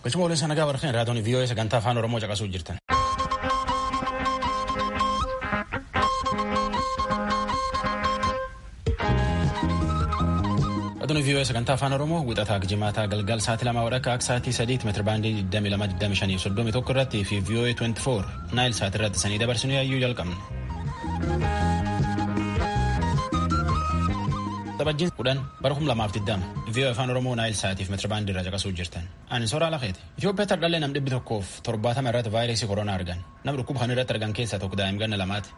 Galchuma waliin sana nagaa warqeen raadiyoon VOA sagantaa afaan Oromoo caqasuu jirtan. Raadiyoon VOA sagantaa afaan Oromoo wixataa jimaataa galgal sa'aatii 2 walakkaa akka sa'aatii 3 meetira baandii 22 25 31 irratti fi VOA 24 naayil sa'aatii irratti sanii dabarsinu yaayyuu jalqabne. Taphajiin 10 bara 2020 VOA afaan Oromoo naayil sa'aatiif meetira baandii irraa caqasuu jirtan. Ani soraa lafeeti. Itoophiyaatti hardhallee nam 170 irratti vaayirasii koronaa argan. Nam dhukkuba kan irratti argan keessaa tokko daa'im ganna lamaati.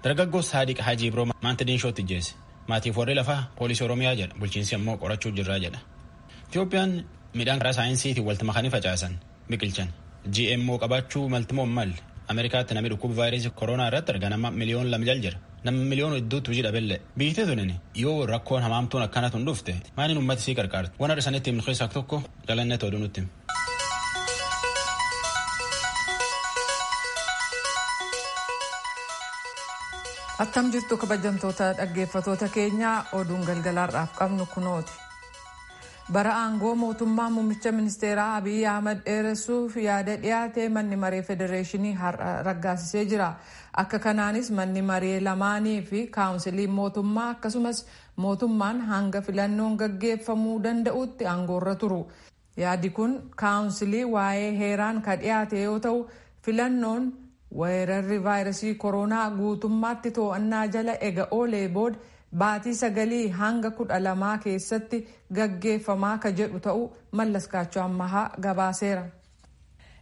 Dargaggoo Saadiq Hajii Ibroo maanta diinshootti ijjeesse. Maatiif warri lafaa poolisii Oromiyaa jedha. Bulchiinsi ammoo qorachuu jirraa jedha. Itoophiyaan midhaan karaa saayinsiitiin walitti makanii facaasan biqilchan. GMO qabaachuu maltimoo malli. Ameerikaatti namni dhukkuba vaayirasii koronaa irratti argan amma miliyoona 2 jal jira. Nama miliyoona hedduutu hojii dhabellee. Biyyi tunin yoo rakkoon hamaamtuun akkanatu hin dhufte maaliin uummata sii qarqaarti? Waan har'a isanitti himnu keessaa tokko jalannee oduu nutti. Attam jirtu kabajamtoota dhaggeeffatoota keenyaa oduun galgalaarraaf qabnu kunooti. Bara aangoo mootummaa muummicha ministeeraa Abiyyi Ahmad dheeressuuf yaada dhiyaate manni maree federeeshinii har'a raggaasisee jira. Akka kanaanis manni maree lamaanii fi kaawunsiliin mootummaa akkasumas mootummaan hanga filannoon gaggeeffamuu danda'utti aangoorra turu. Yaadi kun kaawunsilii waa'ee heeraan ka dhiyaate yoo ta'u filannoon weerarri vaayirasii koronaa guutummaatti to'annaa jala ega oolee booda baatii 9 hanga 12 keessatti gaggeeffamaa ka jedhu ta'uu Mallaskaachoo Ammahaa gabaaseera.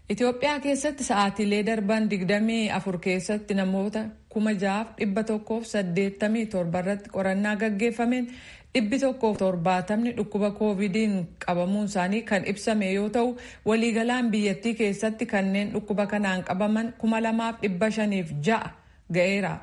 Itoophiyaa keessatti sa'aatiilee darban 24 keessatti namoota 6,187 irratti qorannaa gaggeeffameen 170 dhukkuba koovidiin qabamuun isaanii kan ibsame yoo ta'u waliigalaan biyyattii keessatti kanneen dhukkuba kanaan qabaman 2,506 ga'eera.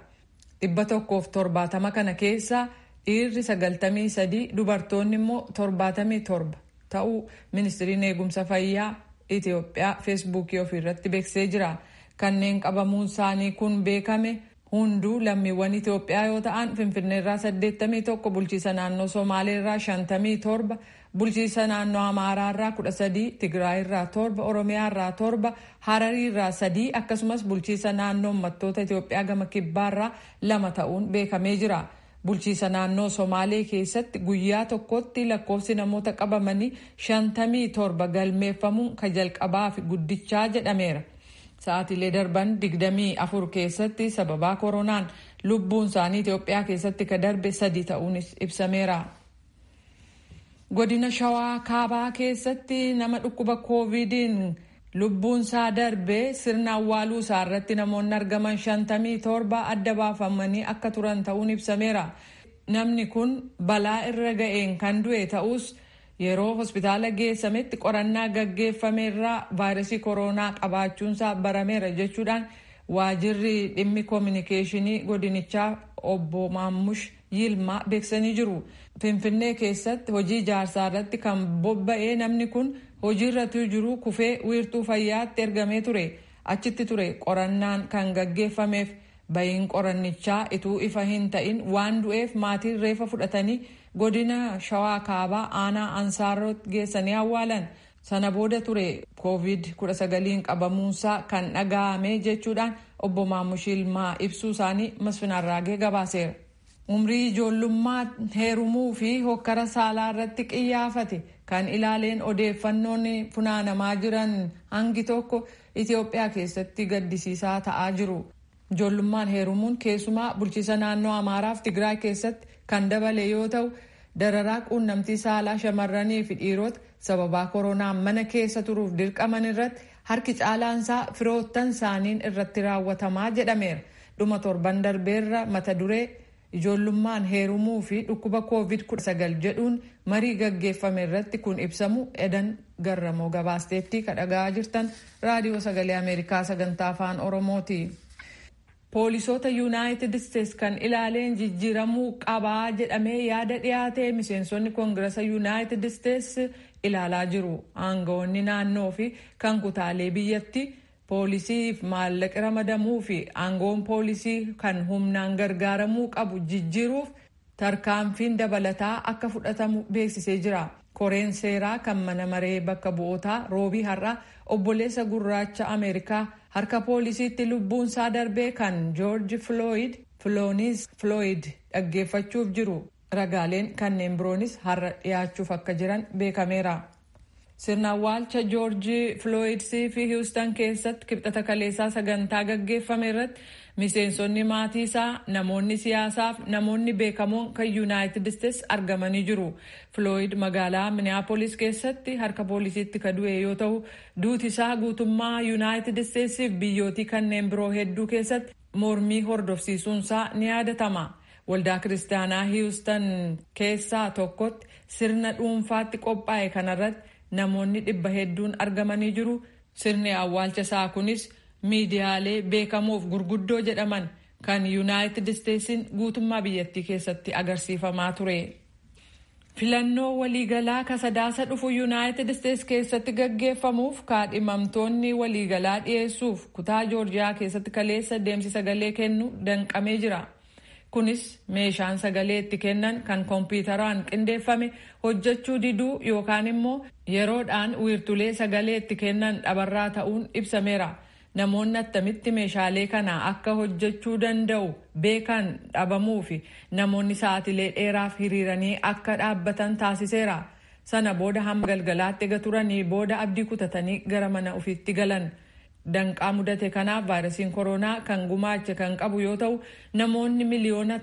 170 kana keessaa dhiirri 93 dubartoonni immoo 77 ta'uu ministiriin eegumsa fayyaa Itoophiyaa feesbuukii ofiirratti beeksisee jira. Kanneen qabamuun isaanii kun beekame hunduu lammiiwwan Itoophiyaa yoo ta'an Finfinneerraa 81, bulchiisa naannoo Somaaleerraa 57, bulchiisa naannoo Amaaraarraa 13, Tigraayirraa 7, Oromiyaarraa 7, Harariirraa 3 akkasumas bulchiisa naannoo uummattoota Itoophiyaa gama kibbaarraa 2 ta'uun beekamee jira. Bulchiisa naannoo Somaalee keessatti guyyaa tokkotti lakkoofsi namoota qabamanii 57 galmeeffamuun ka jalqabaa fi guddichaa jedhameera. Sa'aatiilee darban 24 keessatti sababaa koronaan lubbuun isaanii Itoophiyaa keessatti ka darbe 3 ta'uunis ibsameera. Godina Shawaa Kaabaa keessatti nama dhukkuba koovidiin lubbuun isaa darbe sirna awwaaluu isaa irratti namoonni argaman 57 adda baafamanii akka turan ta'uun ibsameera. Namni kun balaa irra ga'een kan du'e ta'us yeroo hospitaala geessametti qorannaa gaggeeffameerraa vaayirasii koronaa qabaachuunsaa barameera jechuudhaan waajirri dhimmi koominikeeshinii godinichaa obbo Maammush Yilmaa beeksisanii jiru. Finfinnee keessatti hojii ijaarsaa irratti kan bobba'ee namni kun hojiirratti jiru kufee wiirtuu fayyaatti ergamee ture. Achitti ture qorannaan kan gaggeeffameef bahiin qorannichaa ituu ifa hin ta'in waan du'eef maatiin reefa fudhatanii godina Shawaa Kaabaa aanaa Ansaarootti geessanii awwaalan. Sana booda ture COVID-19 qabamuunsaa kan dhaga'ame jechuudhaan obbo Maammush Yilmaa ibsuu isaanii Masfin Arraagee gabaaseera. Umrii ijoollummaa heerumuu fi hokkara saalaa irratti qiyyaafate kan ilaaleen odeeffannoon funaanamaa jiran hangi tokko Itoophiyaa keessatti gaddisiisaa ta'aa jiru. Ijoollummaan heerumuun keessumaa bulchiisa naannoo Amaaraaf Tigraay keessatti kan dabale yoo ta'u dararaa quunnamtii saalaa shamarranii fi dhiirota sababaa koronaan mana keessa turuuf dirqaman irratti harki caalaansaa firoottan isaaniin irratti raawwatamaa jedhameera. Dhuma torban darbeerra mata duree ijoollummaan heerumuu fi dhukkuba COVID-19 jedhuun marii gaggeeffame irratti kun ibsamu Edan Garramoo gabaasteetti kan dhaga'aa jirtan raadiyoo sagalee Ameerikaa sagantaa afaan Oromooti. Poolisoota Yuunaayitid Isteets kan ilaaleen jijjiiramuu qabaa jedhamee yaada dhiyaate miseensonni koongirasa Yuunaayitid Isteets ilaalaa jiru. Aangawoonni naannoo fi kan kutaalee biyyatti poolisiif maallaqa ramadamuu fi aangoon poolisii kan humnaan gargaaramuu qabu jijjiiruuf tarkaanfiin dabalataa akka fudhatamu beeksisee jira. Koreen seeraa kan mana maree bakka bu'ootaa roobii har'a obboleessa gurraacha Ameerikaa harka poolisiitti lubbuunsaa darbee kan Joorji Filooyid Filoonis Filooyid dhaggeeffachuuf jiru. Ragaaleen kanneen biroonis har'a dhiyaachuuf akka jiran beekameera. Sirna awwaalcha Joorji Filooyidsii fi Hiwustan keessatti kibxata kaleessaa sagantaa gaggeeffame irratti miseensonni maatii isaa, namoonni siyaasaa fi namoonni beekamoon kan Yuunaayitid Isteets argamanii jiru. Filooyid magaalaa Minneapolis keessatti harka poolisiitti ka du'e yoo ta'u, duuti isaa guutummaa Yuunaayitid Isteetsii fi biyyootii kanneen biroo hedduu keessatti mormii hordofsiisuunsaa ni yaadatama. Waldaa Kiristaanaa Hiwustan keessaa tokkotti sirna dhuunfaatti qophaa'e kanarratti namoonni 100 hedduun argamanii jiru. Sirni awwaalcha isaa kunis miidiyaalee beekamoof gurguddoo jedhaman kan Yuunaayitid Isteetsiin guutummaa biyyattii keessatti agarsiifamaa ture. Filannoo waliigalaa kasadaasa dhufu Yuunaayitid Isteets keessatti gaggeeffamuuf kaadhimamtoonni waliigalaa dhiyeessuuf kutaa Joorjiyaa keessatti kaleessa deemsi sagalee kennu danqamee jira. Kunis meeshaan sagalee itti kennan kan kompiitaraan qindeeffame hojjechuu diduu yookaan immoo yeroodhaan wiirtulee sagalee itti kennan dhabarraa ta'uun ibsameera. Namoonni attamitti meeshaalee kana akka hojjechuu danda'u beekan dhabamuu fi namoonni sa'atilee dheeraaf hiriiranii akka dhaabbatan taasiseera. Sana booda hamma galgalaatti ega turanii booda abdii kutatanii gara mana ofiitti galan. Danqaa mudate kanaaf vaayirasiin koronaa kan gumaache kan qabu yoo ta'u, namoonni 1.2 miliyoona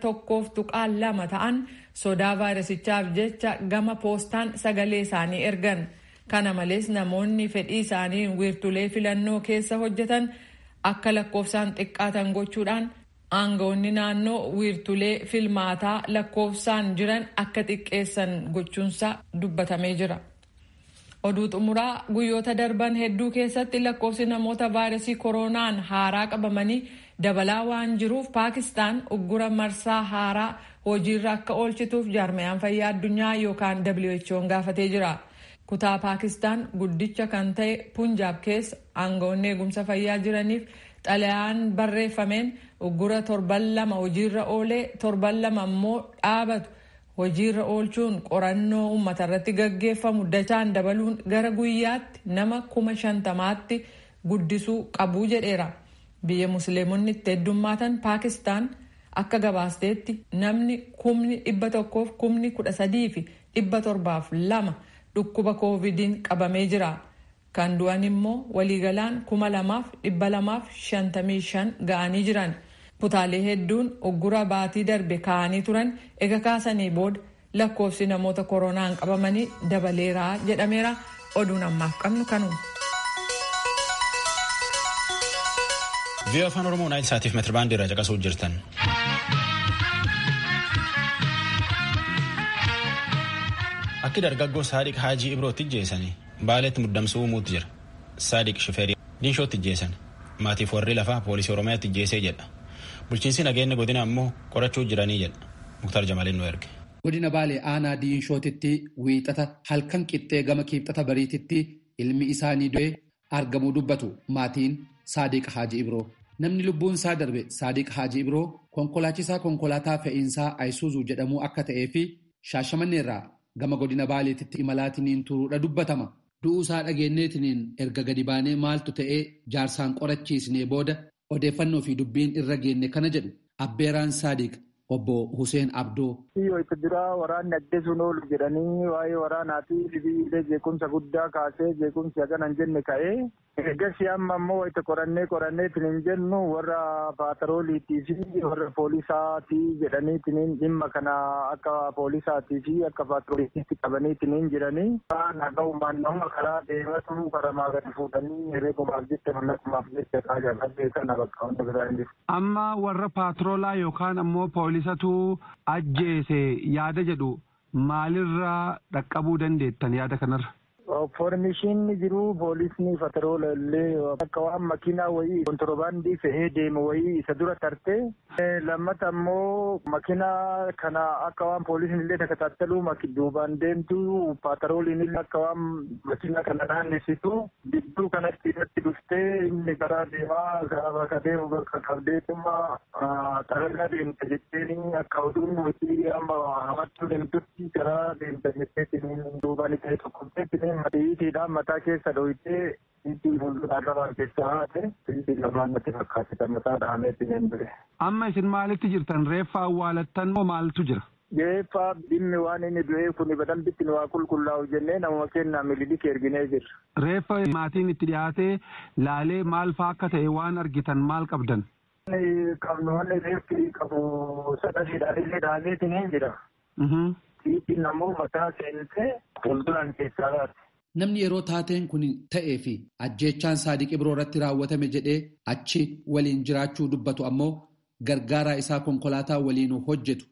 ta'an sodaa vaayirasichaaf jecha gama poostaan sagalee isaanii ergan. Kana malees namoonni fedhii isaanii wiirtulee filannoo keessa hojjetan akka lakkoofsaan xiqqaatan gochuudhaan aangawoonni naannoo wiirtulee filmaataa lakkoofsaan jiran akka xiqqeessan gochuunsaa dubbatamee jira. Oduu xumuraa, guyyoota darban hedduu keessatti lakkoofsi namoota vaayirasii koronaan haaraa qabamanii dabalaa waan jiruuf, Paakistaan uggura marsaa haaraa hojiirra akka oolchituuf jaarmayaan fayyaa addunyaa yookaan WHO'n gaafatee jira. Kutaa Paakistaan guddicha kan ta'e Punjaab keessa aangawoonni eegumsa fayyaa jiraniif xalayaan barreeffameen uggura torban 2 hojiirra oolee torban 2 immoo dhaabatu hojiirra oolchuun qorannoo uummata irratti gaggeeffamu dachaan dabaluun gara guyyaatti nama 50,000tti guddisuu qabuu jedheera. Biyya Musliimonni itti heddummaatan Paakistaan akka gabaasteetti namni 113,702 dhukkuba koovidiin qabamee jira. Kan du'an immoo waliigalaan 2,255 ga'anii jiran. Kutaalee hedduun uggura baatii darbe kaa'anii turan ega kaasanii booda lakkoofsi namoota koronaan qabamanii dabaleera jedhameera. Oduun ammaaf qabnu kanuma. VOA Afaan Oromoo Naayil Saatiif metirbaandii irraa caqasuu jirtan. Akki dargaggoo Saadiq Haajii Ibrootti ijjeessanii Baaleetti muddamsuu uumuutti jira. Saadiq Shifeerii Diinshootti ijjeessan. Maatiif warri lafaa poolisii Oromiyaatti ijjeessee jedha. Bulchiinsi nageenya godina ammoo qorachuu jiranii jedha. Muktar Jamaliin nu erge. Godina Baalee aanaa Diinshootitti wiixata halkan qixxee gama kibxata bariititti ilmi isaanii du'ee argamuu dubbatu maatiin Saadiq Haaji Ibroo. Namni lubbuun isaa darbe Saadiq Haaji Ibroo konkolaachisaa konkolaataa fe'iinsaa Ayisuuzuu jedhamuu akka ta'ee fi Shaashamanneerraa gama godina Baaleetitti imalaatiniin turuudha dubbatama. Du'uu isaa dhageenyeetiniin erga gadi baanee maaltu ta'ee jaarsaan qorachiisnee booda odeeffannoo fi dubbiin irra geenne kana jedhu Abbeeraan Saadiq obbo Huseen Abdoo. Itti dura waraanni ajjeesuun oolu jedhanii waa'ee waraanaa fi sibiilee jeequmsa guddaa kaasee jeequmsi hagana hin jenne ka'ee, ergasii amma immoo itti qorannee qoranneetiin hin jennu warra paatrooliitii fi warra poolisaatii jedhaniitiin dhimma kana akka poolisaatii fi akka paatrooliitti qabaniitiin hin jiranii. Nagaumaan nama karaa deematu karamaa gadi fuudhanii herreegumaaf jecha, mallaqumaaf jecha kaajaa kana bakka hunda biraa hin jiru. Amma warra paatroolaa yookaan ammoo poolisatu ajjeese yaada jedhu maalirraa dhaqqabuu dandeettan yaada kanarra? Informeeshinni jiru poolisni patroola illee akka waan makiinaa wayii kontirobaandii fe'ee deemu wayii isa dura tarte. Lammata ammoo makiinaa kana akka waan poolisni illee takataattalu duubaan deemtu patrooliin illee akka waan makiinaa kana naannessitu gidduu kanatti irratti dhuftee inni karaa deemaa karaa bakka deemu bakka qabdeetuma xaragaa deemta jetteeni akka oduun hojii amma hamattuu deemtutti karaa deemta jetteetiin duubaan ta'e tokko Xiyyiitiidhaan mataa keessa dhohitee xiyyiitii fuuldura qabaan keessaa haate xiyyiitii lamaan natti fakkaate mataa dhahameetti hin ture. Amma isin maalitti jirtan reeffa awwaalattan moo maaltu jira? Reeffa dhimmi waan inni du'ee kun badambitti nu waa qulqullaa'u jennee namuma kennaa mililik erginee jirra. Reeffa maatiin itti dhiyaatee laalee maal faa akka ta'e waan argitan maal qabdan? Qabnu wanni reeffi qabu sadasiidhaan illee dhahameetiin hin jira. Xiyyiitiin ammoo mataa seentee fuulduraan keessaa baate. Namni yeroo taateen kun ta'ee fi ajjeechaan Saadiq Ibroo irratti raawwatame jedhee achi waliin jiraachuu dubbatu ammoo gargaaraa isaa konkolaataa waliin hojjetu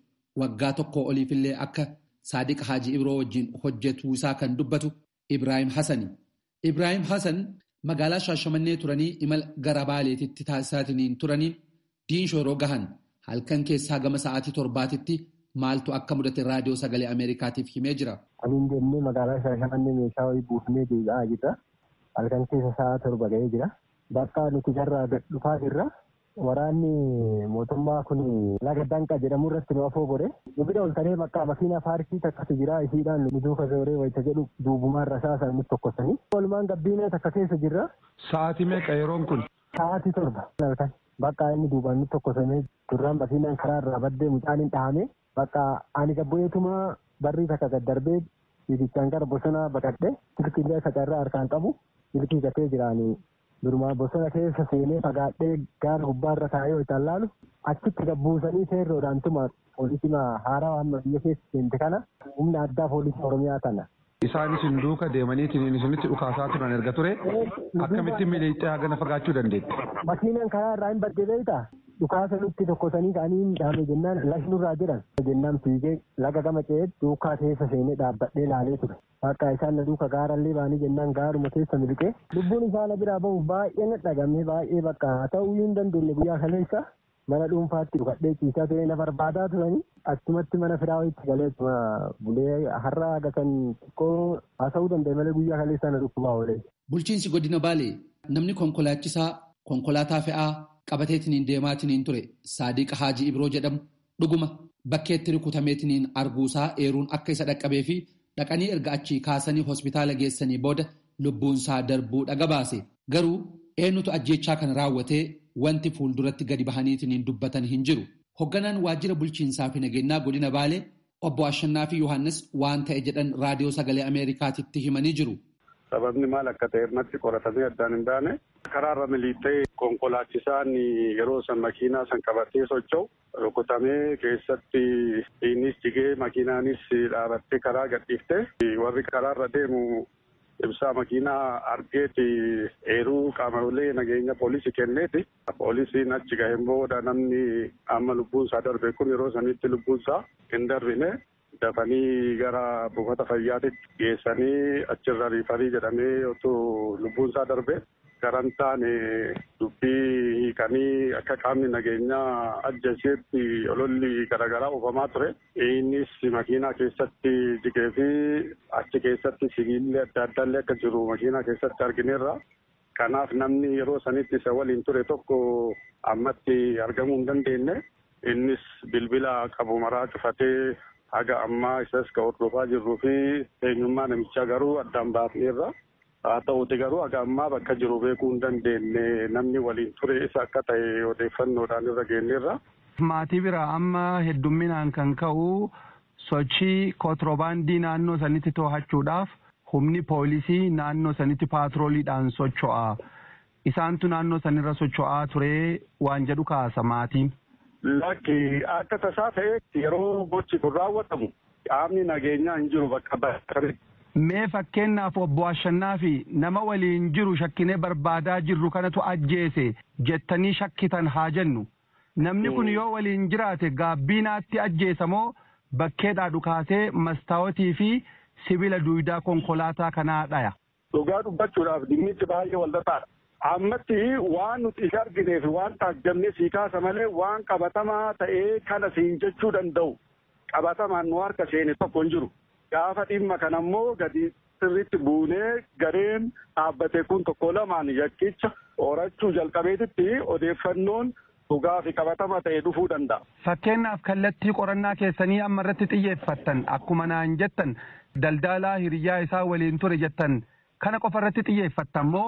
waggaa tokko oliifillee akka Saadiq Haaji Ibroo wajjin hojjetu isaa kan dubbatu Ibraayim Hassani. Ibraayim Hassan magaalaa Shaashamannee turanii imala gara Baaleetitti taasisaatiin turaniin diinshoo yeroo gahan halkan keessaa gama sa'aatii 7tti maaltu akka mudate raadiyoo sagalee Ameerikaatiif himee jira. Waliin deemnee magaalaa Shaashamannee meeshaa wayii buufnee deebi'aa jirra. Halkan keessa sa'a 7 ga'ee jira. Bakka nuti jarraa gad dhufaa jirra. Waraanni mootummaa kun laga Danqa jedhamu irratti nu afoo godhe. Nu bira ol taree bakka makiinaa paarkii takkatu jira. Isiidhaan nu duuka zooree wayita jedhu duubumaan rasaasa nutti tokkosanii. Walumaan gabbiinee takka keessa jirra. Sa'aatii meeqa yeroon kun? Sa'aatii 7 halkan. Bakka inni duubaan nutti tokkosamee duraan makiinaan karaa irraa baddee mucaan hin dhahame. Bakka ani gabbu'eetuma barrii takka gad darbee fiigichaan gara bosonaa baqadhe silkiilee sacarraa harkaan qabu silkii gatee jiraanii durumaa bosona keessa seenee fagaadhee gaara gubbaarra taa'ee hojjetan laalu achitti gabbuusanii seerroodhaan tuma poolisii haaraa amma biyya keessa seente kana humna addaa poolisii Oromiyaa kana. Isaan isin duuka deemaniitiin isinitti dhukaasaa turan erga ture akkamitti miliixee hagana fagaachuu dandeette? Makiinaan karaa irraa hin badde beektaa? Dhukaasa nutti tokkosanii ka'anii hin dhaame jennaan lafnurraa jedhan. Jennaan fiigee laga gama ce'ee duukaa keessa seenee dhaabbadhee laalee ture. Bakka isaan na duuka gaarallee baanii jennaan gaaruma keessa miliqee. Lubbuun isaa na biraa bahu baay'ee na dhagame baay'ee bakka haa ta'uu hin dandeenye guyyaa kaleessa mana dhuunfaatti dhukadhee ciisaa ture na barbaadaa turanii achumatti mana firaa wayitti galee bulee har'a gatan xiqqoo haasa'uu danda'e malee guyyaa kaleessa na dhukkubaa oolee. Bulchiinsi godina Baalee namni konkolaachisaa konkolaataa fe'aa qabateetiniin deemaatiniin ture Saadiq Haaji Ibroo jedhamu dhuguma bakkeetti rukutameetiniin arguusaa eeruun akka isa dhaqqabee fi dhaqanii erga achii kaasanii hospitaala geessanii booda lubbuunsaa darbuu dhaga baase. Garuu eenyutu ajjeechaa kana raawwatee wanti fuulduratti gadi bahaniitiniin dubbatan hin jiru. Hogganaan waajjira bulchiinsaa fi nageenyaa godina Baalee obbo Ashannaa fi Yohaannis waan ta'e jedhan raadiyoo sagalee Ameerikaatitti himanii jiru. Sababni maal akka ta'e irratti qoratamee addaan hin baane karaarra miliixee konkolaachisaan yeroo san makiinaa san qabatee socho'u rukutamee keessatti innis jigee makiinaanis dhaabattee karaa gadhiifte warri karaarra deemu ibsaa makiinaa argeeti eeruu qaamolee nageenya poolisii kenneeti. Poolisiin achi gaheen booda namni amma lubbuunsaa darbe kun yeroo sanitti lubbuunsaa hin darbine. Dafanii gara buufata fayyaatitti geessanii achirra riifarii jedhamee otoo lubbuunsaa darbe garan taane dubbii hiikanii akka qaamni nageenyaa ajjeesetti ololli garaagaraa oofamaa ture. Innis makiinaa keessatti jigee fi achi keessatti sibiilli adda addaallee akka jiru makiinaa keessatti argineerra. Kanaaf namni yeroo sanitti isa waliin ture tokko ammatti argamuu hin dandeenye. Innis bilbila qabu maraa cufatee haga ammaa isas ka hordofaa jirruu fi eenyummaa namichaa garuu addaan baafneerra. Haa ta'uuti garuu haga ammaa bakka jiru beekuu hin dandeenye namni waliin ture isa akka ta'e odeeffannoodhaan irra geenyeerra. Maatii biraa amma heddumminaan kan ka'u sochii kontirobaandii naannoo sanitti to'achuudhaaf humni poolisii naannoo sanitti paatrooliidhaan socho'a. Isaantu naannoo sanirra socho'aa ture waan jedhu kaasa maatiin. Lakki akka tasaa ta'e yeroo gochi kun raawwatamu qaamni nageenyaa hin jiru bakka bakka. Mee fakkeenyaaf obbo Ashannaa fi nama waliin jiru shakkinee barbaadaa jirru kanatu ajjeese jettanii shakkitan haa jennu. Namni kun yoo waliin jiraate gaabbiinaatti ajjeesa moo bakkeedhaa dhukaasee mastaawotii fi sibiila duwidaa konkolaataa kanaa dhaya. Dhugaa dubbachuudhaaf dhimmichi baay'ee walxaxaadha. Ammatti waan nuti isa arginee fi waan taajjabne sii kaasa malee waan qabatamaa ta'ee kana siin jechuu danda'u qabatamaan nu harka seene tokko hin jiru. Gaafa dhimma kana immoo gadi sirriitti buunee gareen dhaabbate kun tokko lamaan yakkicha horachuu jalqabeetitti odeeffannoon dhugaa fi qabatama ta'e dhufuu danda'a. Fakkeenyaaf kallattii qorannaa keessanii amma irratti xiyyeeffattan akkuma naan jettan daldalaa hiriyyaa isaa waliin ture jettan kana qofa irratti xiyyeeffattan moo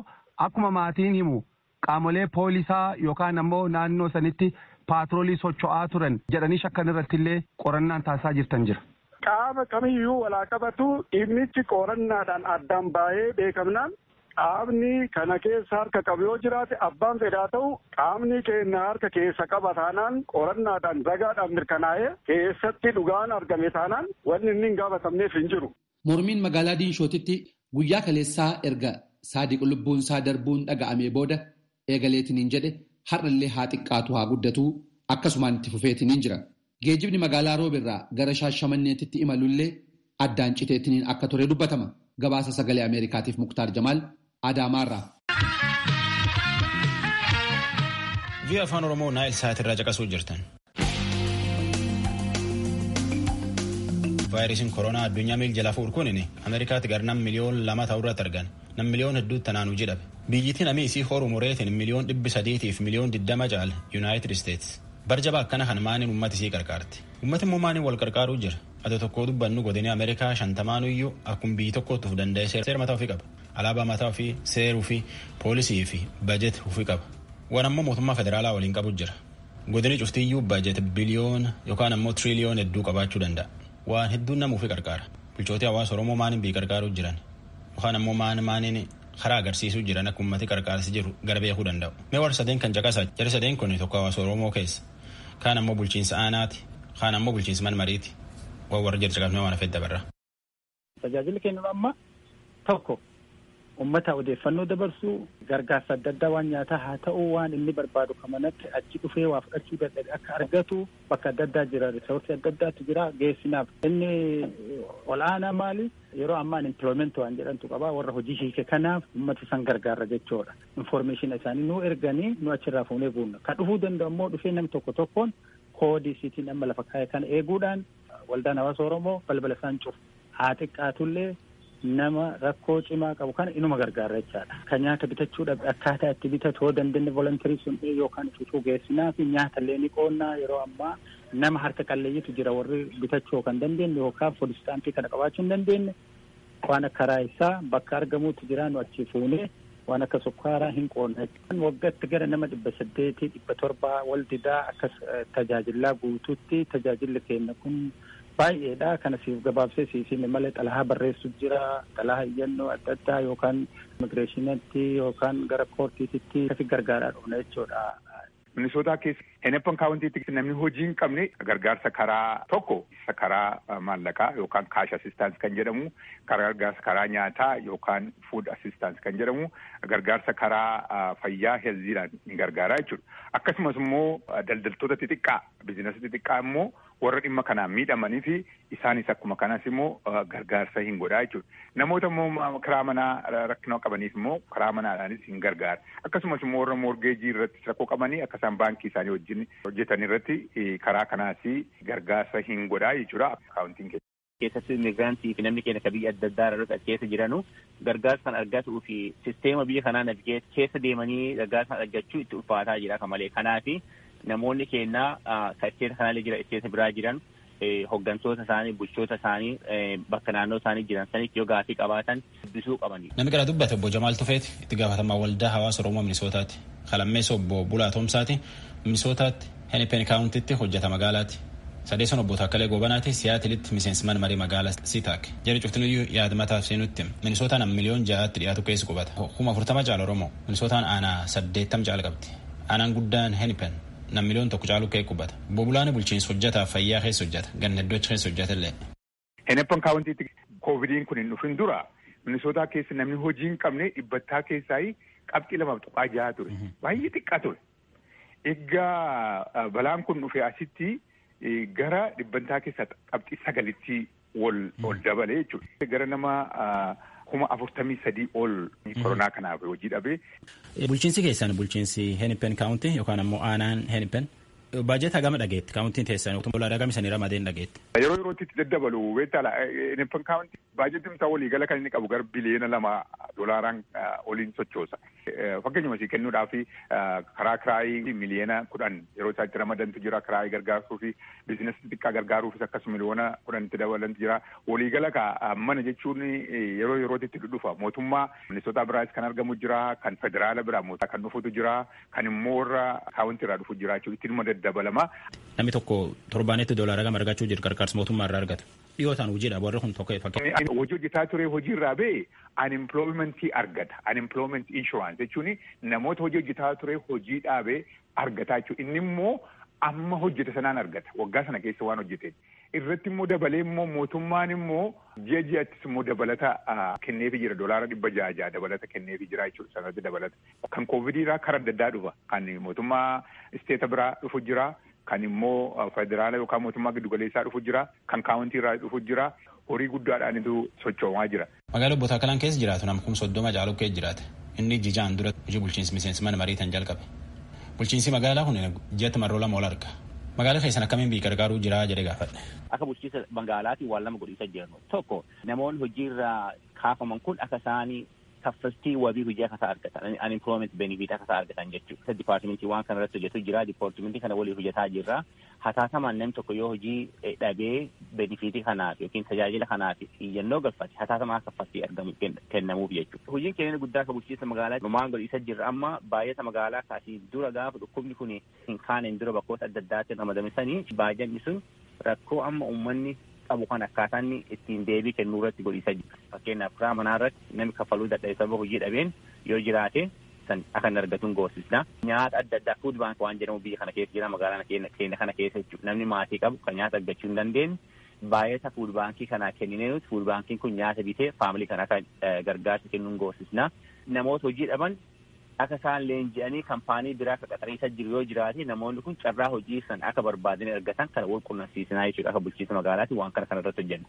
akkuma maatiin himu qaamolee poolisaa yookaan ammoo naannoo sanitti paatroolii socho'aa turan jedhanii shakkan irratti illee qorannaan taasisaa jirtan jira. Qaama kamiyyuu walaa qabatu dhimmichi qorannaadhaan addaan baay'ee beekamnaan qaamni kana keessa harka qabu yoo jiraate abbaan fedhaa ta'u qaamni keenya harka keessa qaba taanaan qorannaadhaan ragaadhaan mirkanaa'ee keessatti dhugaan argame taanaan wanni inni hin gaafatamneef hin jiru. Mormiin magaalaa Diinshootitti guyyaa kaleessaa erga Saadiq lubbuun isaa darbuun dhaga'amee booda eegaleetiniin jedhe har'allee haa xiqqaatu haa guddatu akkasumaan itti fufeetiniin jira. Geejjibni magaalaa Roobirraa gara Shaashamanneetitti imalullee addaan citeetiniin akka ture dubbatama. Gabaasa sagalee Ameerikaatiif Muktaar Jamaal Adaamaarraa. VOA Afaan Oromoo Naayil Saatirraa caqasuu jirtan. Vaayirasiin koronaa addunyaa miil jala fuudhu kun Ameerikaatti gara nam miliyoon 2 ta'u irratti argan. Nam miliyoon hedduutti tanaan hojii dhabe. Biyyittiin namni isii horu mureetiin miliyoon 300 fi miliyoon 20 caala Yuunaayitid Isteetsi. Barjaba akkana kan maaniin uummata isii qarqaarti. Uummati immoo maaniin wal qarqaaruu jira. Ati tokko dubbannu godinii Ameerikaa 50 akkuma biyyi tokkootti of danda'e seera mataa ofii qaba. Alaabaa mataa ofii, seeruu fi poolisii fi bajet ofii qaba. Waan ammoo mootummaa federaalaa waliin qabu jira. Godinii cuftiyyuu bajet biliyoona yookaan ammoo tiriliyoona hedduu qabaachuu danda'a. Waan hedduun nama ofii qarqaara. Bulchootii hawaasa Oromoo maaniin biyyi qarqaaruu jiran yookaan ammoo maaniin karaa agarsiisuu jiran akka uummati qarqaarsi jiru gara beekuu danda'u. Mee warra sadeen kan caqasaa jara sadeen kun tokko hawaasa Oromoo keessa. Kaan ammoo bulchiinsa aanaati. Kaan ammoo bulchiinsa manmariiti. Waan warra jira caqasnee waan hafee dabarra. Tajaajilli kennu amma tokko uummata odeeffannoo dabarsuu gargaarsa adda addaa waan nyaataa haa ta'u waan inni barbaadu kamanatti achi dhufee waa fudhachuu dadhabe akka argatu bakka adda addaa jira riisortii adda addaatu jira geessinaaf. Inni ol'aanaa maali yeroo ammaa empilooyment waan jedhantu qaba warra hojii hiike kanaaf uummata san gargaarra jechuudha. Informeeshin isaanii nu erganii nu achirraa fuunee guunna. Kan dhufuu danda'u immoo dhufee nam tokko tokkoon koodii siitiin amma lafa kaa'e kana eeguudhaan waldaan hawaasa Oromoo balbala isaan cufu haa xiqqaatullee nama rakkoo cimaa qabu kana inuma gargaara jechaadha. Kan nyaata bitachuudhaaf akkaataa itti bitatu yoo dandeenye volontarii sun yookaan utuu geessinaa fi nyaata illee ni qoonnaa yeroo ammaa nama harka qalleeyyitu jira warri bitachuu kan dandeenye yookaan food istaampii kana qabaachuu hin dandeenye waan akka raayisaa bakka argamuutu jira nu achi fuunee waan akka sukkaaraa hin qoonna. Waggaatti gara nama 800 700 wal didaa akkas tajaajilaa guutuutti tajaajilli keenya kun baay'eedha. Kana siif gabaabsee siif hime malee xalahaa barreessu jira. Xalahaa iyyannoo adda addaa yookaan immigireeshinitti yookaan gara koortiititti akkasi gargaaraa dhufna jechuudha. Minisootaa keessa Hennepin kaawuntiitti namni hojii hin qabne gargaarsa karaa tokko isa karaa maallaqaa yookaan kaash assistance kan jedhamu, gargaarsa karaa nyaataa yookaan food assistance kan jedhamu, gargaarsa karaa fayyaa heelziidhaan hin gargaaraa jechuudha. Akkasumas immoo daldaltoota xixiqqaa biizinasii xixiqqaa immoo warra dhimma kanaan miidhamanii fi isaanis akkuma kanas immoo gargaarsa hin godhaa jechuudha. Namoota immoo karaa manaa rakkina qabaniif immoo karaa manaadhaanis hin gargaara. Akkasumas immoo warra moorgeejii irratti rakkoo qabanii akka isaan baankii isaanii wajjin hojjetan irratti karaa kanaas gargaarsa hin godhaa jechuudha. Akaawuntiin keessa. Keessattuu immiigiraantii fi namni keenya ka biyya adda addaa irra keessa jiranu gargaarsa kan argatuu fi sisteema biyya kanaa navigeet keessa deemanii gargaarsa kan argachuu itti ulfaataa jira akka malee. Kanaafi namoonni keenya ka isteeta kanallee jira isteeta biraa jiran hoggantoota isaanii bulchoota isaanii bakka naannoo isaanii jiran sanitti yoo gaafii qabaatan dubbisuu qabani. Namni gara dubbate obbo Jamaal Tufeeti itti gaafatamaa waldaa hawaasa Oromoo Minisootaati. Kalammeessa obbo Bulaa Toomsaati Minisootaatti Hennepin kaawuntitti hojjeta magaalaati. Sadeessoon obbo Taakkalee Goobanaati Siyaatilitti miseensman marii magaalaa Sitaak. Jari cuftinuyyuu yaada mataaf seenutti Minisootaan miliyoon 6tti dhiyaatu keessa qubata. 40,000 caala Oromoo. Minisootaan aanaa 80 caala qabdi. Aanaan guddaan Hennepin nam miliyoon 1 caalu kee qubata. Obbo Bulaan bulchiinsa hojjetaaf fayyaa keessa hojjeta. Ganna hedduu achi keessa hojjeta illee. Hennepin kaawuntiitti koovidiin kun hin dhufin dura Minisootaa keessa namni hojii hin qabne dhibbattaa keessaa qabxii 2.6 ture. Baay'ee xiqqaa ture. Egaa balaan kun dhufe asitti gara dhibbantaa keessaa qabxii 9tti Wal ol dabalee jechuudha. Gara nama 43,000 ol koronaa kanaaf hojii dhabee. Bulchiinsi keessan bulchiinsi Hennepin County yookaan ammoo aanaan Hennepin baajeta gama dhageetti kaawuntiin teessan doolaara gama isanii ramadeen dhageetti. Yeroo yerootti itti daddabalu beektaa Hennepin County baajetiin isaa waliigala kan inni qabu gara biliyoona 2 doolaaraan oliin sochoosa. Fakkeenyuma isii kennuudhaaf karaa kiraayii miliyoona 10 yeroo isaa itti ramadantu jira, kiraayii gargaarsuu fi biizinasii xixiqqaa gargaaruufis akkasuma miliyoona 10tti dabalantu jira. Waliigala ka mana jechuun yeroo yerootti itti dhufa. Mootummaa Minnesota biraas kan argamu jira, kan federaala biraa mootummaa kan dhufutu jira, kan immoo warra kaawuntii irraa dhufu jira jechuudha. Itti daddabalama. Namni tokko torbaanetti doolaara gama argachuu jiru gargaarsa mootummaa irraa argatu. Dhiyootaan hojiidha warri kun tokko fakkeenya. Hojii hojjetaa ture hojii irraa ba'e unemploymentii argata. Unemployment insurance jechuun namoota hojii hojjetaa ture hojii dhaabee argataa jechuudha. Inni immoo amma hojjete sanaan argata. Waggaa sana keessa waan hojjete. Irratti immoo dabalee immoo mootummaan immoo ji'a ji'attis immoo dabalata kenneefi jira. Doolaara 600 dabalata kenneefi jira jechuudha. Sanatti dabalata. Kan koovidii irraa karaa adda addaa dhufa. Kan mootummaa isteeta biraa dhufu jira. Kan immoo federaala yookaan mootummaa giddugaleessaa dhufu jira. Kan kaawuntii irraa dhufu jira. Horii guddaadhaanitu sochoomaa jira. Magaalaa Obbo Taakkalaan keessa jiraatu nama 30,000 caalu keessa jiraate. Inni jijaan dura hojii bulchiinsi miseensi mana marii tan jalqabe. Bulchiinsi magaalaa kun ji'atti marroo 2 ol arga. Magaalaa keessan akkamiin biyya gargaaruu jira jedhee gaafadhe. Akka bulchiinsa magaalaatiin waan lama godhiisa jirru. Tokko, namoonni hojiirraa kaafaman kun akka isaanii kaffaltii wabii hojii akka isaan argatan, unemployment benefit akka isaan argatan jechuudha. Dipaartimentii waan kana irratti hojjetu jira. Dipaartimentii kana waliin hojjetaa jirra. Hataatamaan namni tokko yoo hojii dhabee benefiitii kanaaf yookiin tajaajila kanaaf iyyannoo galfate, hataatamaan kaffaltii argamu kennamuuf jechuudha. Hojiin keenya guddaa akka bulchiinsa magaalaa maan godhiisa jirra amma baay'ata magaalaa kaasii dura gaafa dhukkubni kun hin kaaneen dura bakkoota adda addaatti ramadame sanii baay'anni sun rakkoo amma uummanni qabu kan akkaataa inni ittiin deebii kennuu irratti godhiisa jira. Fakkeenyaaf, karaa manaa irratti namni kaffaluu dadhabe sababa hojii dhabeen yoo jiraate san akka inni argatuun goosisna. Nyaata adda addaa food bank waan jedhamu biyya kana keessa jira, magaalaa keenya kana keessa jechuudha. Namni maatii qabu kan nyaata argachuu hin dandeenye baay'ata food baankii kanaa kenninee nuti food baankiin kun nyaata bitee faamilii kana akka gargaarsa kennuun goosisna. Namoota hojii dhaban akka isaan leenji'anii kaampaanii biraa akka qaxariisa jiru yoo jiraate, namoonni kun carraa hojii san akka barbaadanii argatan kana wal qunnamsiisinaa jechuudha. Akka bulchiinsa magaalaatti waan kana irratti hojjenna.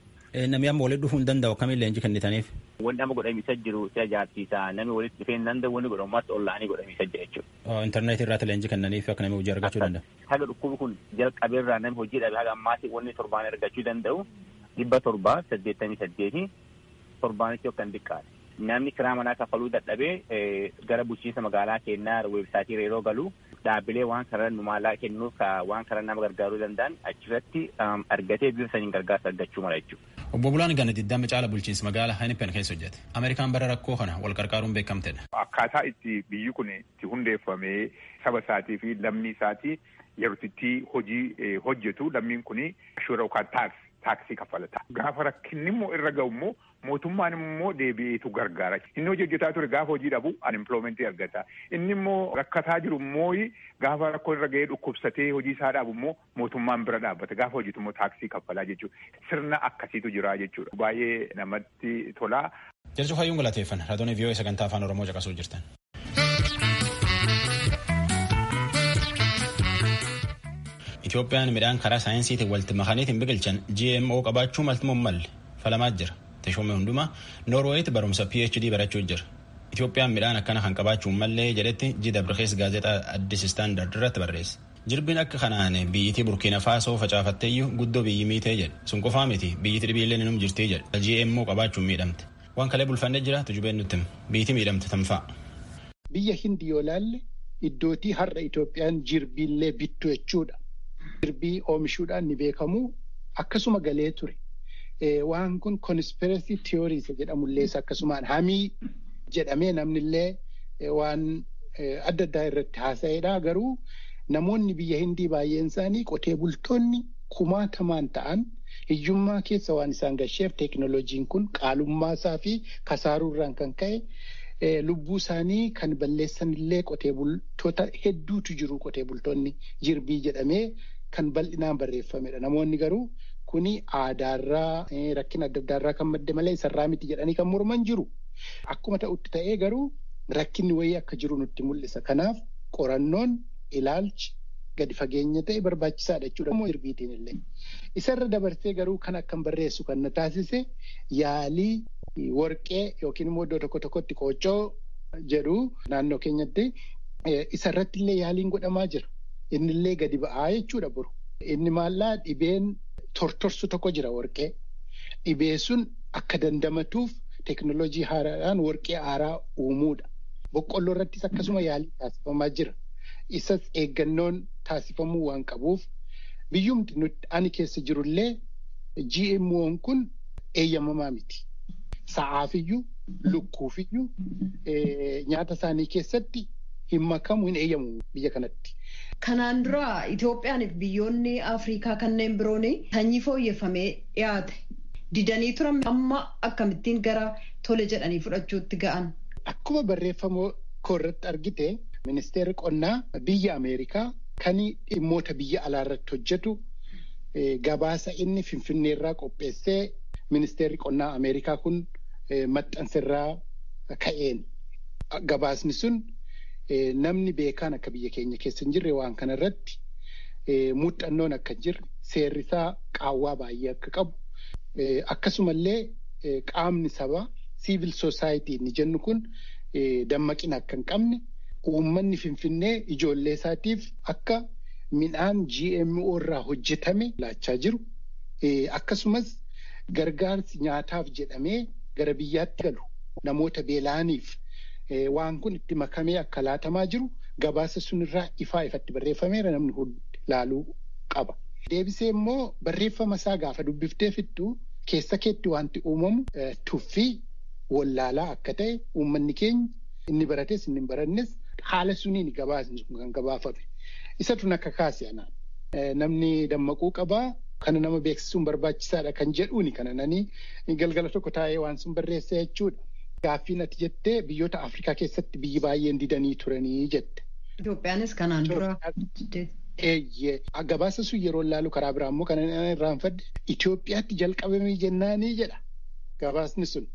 Namni amma walitti dhufuu hin danda'u, akkamiin leenjii kennitaniif? Wanni amma godhamiisa jiru si ajaa'ibsiisa. Namni walitti dhufee hin danda'u, wanni godhamu onlaayinii godhamiisa jira jechuudha. Intarneetii irratti leenjii kennaniif akka namni hojii argachuu danda'u. Haga dhukkubni kun jalqabeerraa namni hojii dhabe haga ammaatti wanni torbaan argachuu danda'u 788 torbaanitti yookaan xiqqaate. Namni kiraa manaa kaffaluu dadhabee gara bulchiinsa magaalaa keenyaa weebsaayitii yeroo galu dhaabbilee waan kana nu maallaqa kennuuf waan kana nama gargaaruu danda'an achirratti argatee bifa saniin gargaarsa argachuu mala jechuudha. Obbo Bulaan Gana 20 caala bulchiinsa magaalaa Hennepin keessa hojjete. Ameerikaan bara rakkoo kana wal qarqaaruun beekamtedha. Akkaataa itti biyyi kun itti hundeeffamee saba isaatii fi lammii isaatii yeroo itti hojii hojjetu lammiin kun ashuura yookaan taaksii kaffalata. Gaafa rakkinni immoo irra ga'u immoo mootummaan immoo deebi'eetu gargaara. Inni hojii hojjetaa ture gaafa hojii dhabu unemploymentii argata. Inni immoo rakkataa jiru immoo gaafa rakkoo irra ga'ee dhukkubsatee hojii isaa dhaabu immoo mootummaan bira dhaabbata. Gaafa hojjetu immoo taaksii kaffalaa jechuudha. Sirna akkasiitu jira jechuudha. Baay'ee namatti tola. Jalchuu hayyuun galateeffanna. Raadiyoon VOA sagantaa afaan Oromoo caqasuu jirtan. Itoophiyaan midhaan karaa saayinsiitiin walitti makaniitiin biqilchan GMO qabaachuu malti malle falamaa jira. Teshoomee hundumaa Noorweeyitti barumsa PhD barachuu jira. Itoophiyaan midhaan akkana kan qabaachuu mallee jedhetti G. gaazexaa Addis Standard irratti barreesse. Jirbiin akka kanaan biyyitii Burkiina Faasoo facaafatteeyyuu guddoo biyyi miitee jedhe. Sun qofaa miti, biyyiti dhibiillee ni jirtii jedhe. GMO qabaachuun miidhamte. Waan kalee bulfannee jira, tujubeen nutti biyyiti miidhamte tamfa'a. Biyya Hindi yoo laalle iddootii har'a Itoophiyaan jirbiillee bittu jechuudha. Jirbii oomishuudhaan ni beekamu, akkasuma galee ture. Waan kun conspiracy theories jedhamullees akkasumaan hamii jedhamee namnillee waan adda addaa irratti haasa'edha. Garuu namoonni biyya Hindii baay'een isaanii qotee bultoonni kumaatamaan ta'an hiyyummaa keessa waan isaan gasheef teekinooloojiin kun qaalummaa isaa fi kasaaruurraan kan ka'e lubbuu isaanii kan balleessan illee qotee bultoota hedduutu jiru, qotee bultoonni jirbii jedhamee kan bal'inaan barreeffamedha. Namoonni garuu kuni aadaarraa, rakkina adda addaarraa kan madde malee isarraa miti jedhanii kan morman jiru. Akkuma ta'utti ta'ee garuu rakkinni wayii akka jiru nutti mul'isa. Kanaaf qorannoon ilaalchi gadi fageenya ta'e barbaachisaadha jechuudha. Jirbiitiin illee. Isarra dabarsee garuu kan akkan barreessu kan na taasise yaalii warqee yookiin immoo iddoo tokko tokkotti qooccoo jedhu naannoo keenyatti isarratti illee yaaliin godhamaa jira. Innillee gadi ba'aa jechuudha boru. Inni maallaa dhibeen tortorsu tokko jira warqee. Dhibee sun akka dandamatuuf teekinooloojii haaraadhaan warqee haaraa uumuudha. Boqqolloo irrattis akkasuma yaalii taasifamaa jira. Isas eeggannoon taasifamuu waan qabuuf biyyumti nuti ani keessa jirullee GMO'n kun eeyyamamaa miti. Sa'aafiyyuu, lukkuufiyyuu nyaata isaanii keessatti hin makamu, hin eeyyamu biyya kanatti. Kanaan dura Itoophiyaaniif biyyoonni Afrikaa kanneen biroon sanyii fooyyeffamee dhiyaate didanii turan amma akkamittiin gara tole jedhanii fudhachuutti ga'an? Akkuma barreeffama koo irratti argite ministeerri qonnaa biyya Ameerikaa kan dhimmoota biyya alaa irratti hojjetu gabaasa inni Finfinneerraa qopheessee ministeerri qonnaa Ameerikaa kun maxxansirraa ka'een. Gabaasni sun namni beekaan akka biyya keenya keessa hin jirre waan kana irratti muuxannoon akka hin jirre seerri isaa qaawwaa baay'ee akka qabu akkasumallee qaamni sabaa siivil soosaayitii inni jennu kun dammaqina akka hin qabne uummanni Finfinnee ijoollee isaatiif akka midhaan GMO irraa hojjetame laachaa jiru. Akkasumas gargaarsi nyaataaf jedhamee gara biyyaatti galu namoota beela'aniif waan kun itti makamee akka laatamaa jiru gabaasa sunirraa ifaa ifatti barreeffameera namni hundi laaluu qaba. Deebisee immoo barreeffama isaa gaafa dubbiftee fixxu keessa keetti wanti uumamu tuffii wallaalaa akka ta'e uummanni keenya inni barates inni hin barannes haala suniin gabaasni sun kan gabaafame. Isatu akka kaase anaan. Namni dammaquu qabaa. Kana nama beeksisuun barbaachisaadha kan jedhuuni kana nani galgala tokko taa'ee waan sun barreesse jechuudha. Gaaffiin ati jettee biyyoota Afrikaa keessatti biyyi baay'een didanii turanii jette. Itoophiyaanis kanaan dura. Eeyyee gabaasa sun yeroo ilaalu karaa biraa immoo kan inni irraanfadhe Itoophiyaatti jalqabamee jennaanii jedha. Gabaasni sun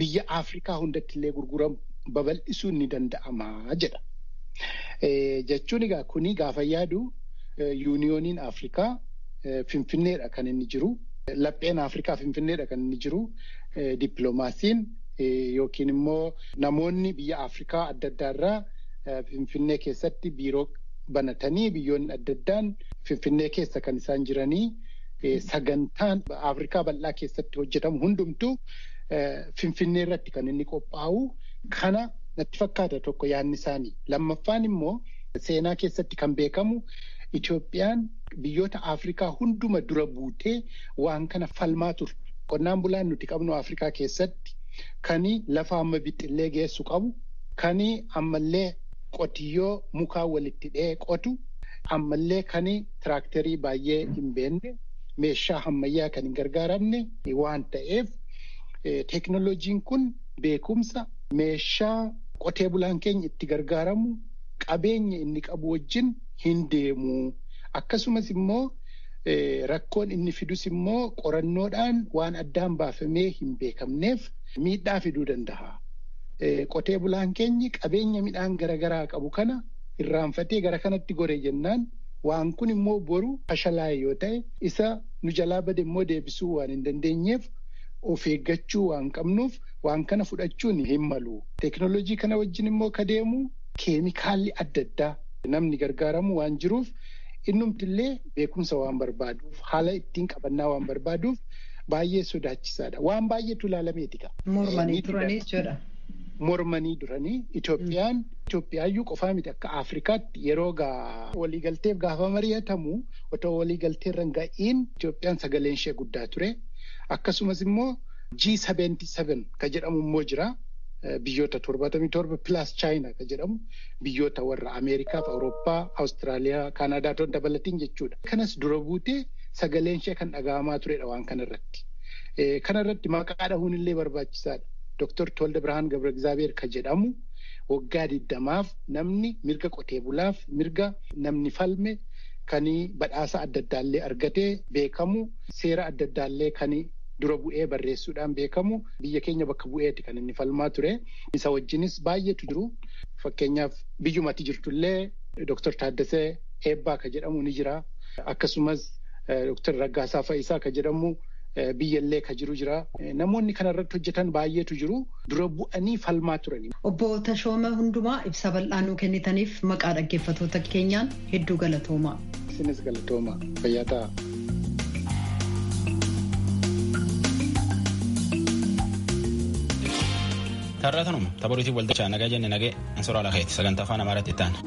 biyya Afrikaa hundatti illee gurguramu babal'isuun ni danda'ama jedha. Jechuun egaa kuni gaafa yaadu yuuniyooniin Afrikaa Finfinneedha kan inni jiru. Lapheen Afrikaa Finfinneedha kan inni jiru. Dippiloomaasiin yookiin immoo namoonni biyya Afrikaa adda addaarraa Finfinnee keessatti biiroo banatanii biyyoonni adda addaan Finfinnee keessa kan isaan jiranii sagantaan Afrikaa bal'aa keessatti hojjetamu hundumtuu Finfinnee irratti kan inni qophaa'u kana natti fakkaata tokko yaadni isaanii. Lammaffaan immoo seenaa keessatti kan beekamu Itoophiyaan biyyoota Afrikaa hunduma dura buutee waan kana falmaa turte. Qonnaan bulaan nuti qabnu Afrikaa keessatti kan lafa amma bixxillee geessu qabu, kan ammallee qotiyyoo mukaa walitti dhee qotu, ammallee kan tiraaktarii baay'ee hin beekne, meeshaa ammayyaa kan hin gargaaramne waan ta'eef teekinooloojiin kun beekumsa meeshaa qotee bulaan keenya itti gargaaramu qabeenya inni qabu wajjin hin deemu. Akkasumas immoo rakkoon inni fidus immoo qorannoodhaan waan addaan baafamee hin beekamneef miidhaa fiduu danda'a. Qotee bulaan keenyi qabeenya midhaan garaagaraa qabu kana irraanfatee gara kanatti gore jennaan waan kun immoo boru fashalaa'e yoo ta'e isa nu jalaa bade immoo deebisuu waan hin dandeenyeef of eeggachuu waan qabnuuf waan kana fudhachuun hin malu. Teekinooloojii kana wajjin immoo ka deemu keemikaalli adda addaa namni gargaaramu waan jiruuf innumtillee beekumsa waan barbaaduuf haala ittiin qabannaa waan barbaaduuf baay'ee sodaachisaadha. Waan baay'eetu ilaalameeti qaba. Mormanii turanii jechuudha. Mormanii duranii Itoophiyaan Itoophiyaayyuu qofaa miti akka Afrikaatti yeroo waliigalteef gaafa mari'atamu otoo waliigalteerra hin ga'iin Itoophiyaan sagaleen ishee guddaa ture. Akkasumas immoo G77 ka jedhamu immoo jira. Biyyoota 77 plus China ka jedhamu biyyoota warra Ameerikaa, Awurooppaa, Awustiraaliyaa, Kaanaadaa toon dabalatiin jechuudha. Kanas dura buutee sagaleen ishee kan dhaga'amaa turedha waan kanarratti. Kanarratti maqaa dhahuun illee barbaachisaadha. Dooktar Tolda Birhaan Gabra Egzaabeer ka jedhamu waggaa 20 namni mirga qotee bulaaf mirga namni falme kan badhaasa adda addaallee argatee beekamu seera adda addaallee kan dura bu'ee barreessuudhaan beekamu biyya keenya bakka bu'eeti kan inni falmaa ture. Isa wajjinis baay'eetu jiru. Fakkeenyaaf biyyumatti jirtullee Dooktar Taaddasee Eebbaa ka jedhamu ni jira. Akkasumas Dr. Raggaasaa Fayisaa ka jedhamu biyyallee ka jiru jira. Namoonni kanarratti hojjetan baay'eetu jiru. Dura bu'anii falmaa turani. Obbo Tashooma Hundumaa ibsa bal'aa nuu kennitaniif maqaa dhaggeeffattoota keenyaan hedduu galatooma. Isinis galatooma. Fayyaa ta'a. Tarraa tanuma taphooliitiin waldachaa nagaa jenne nagee ansoraa lakeeti sagantaa afaan amaaraatti itti aana.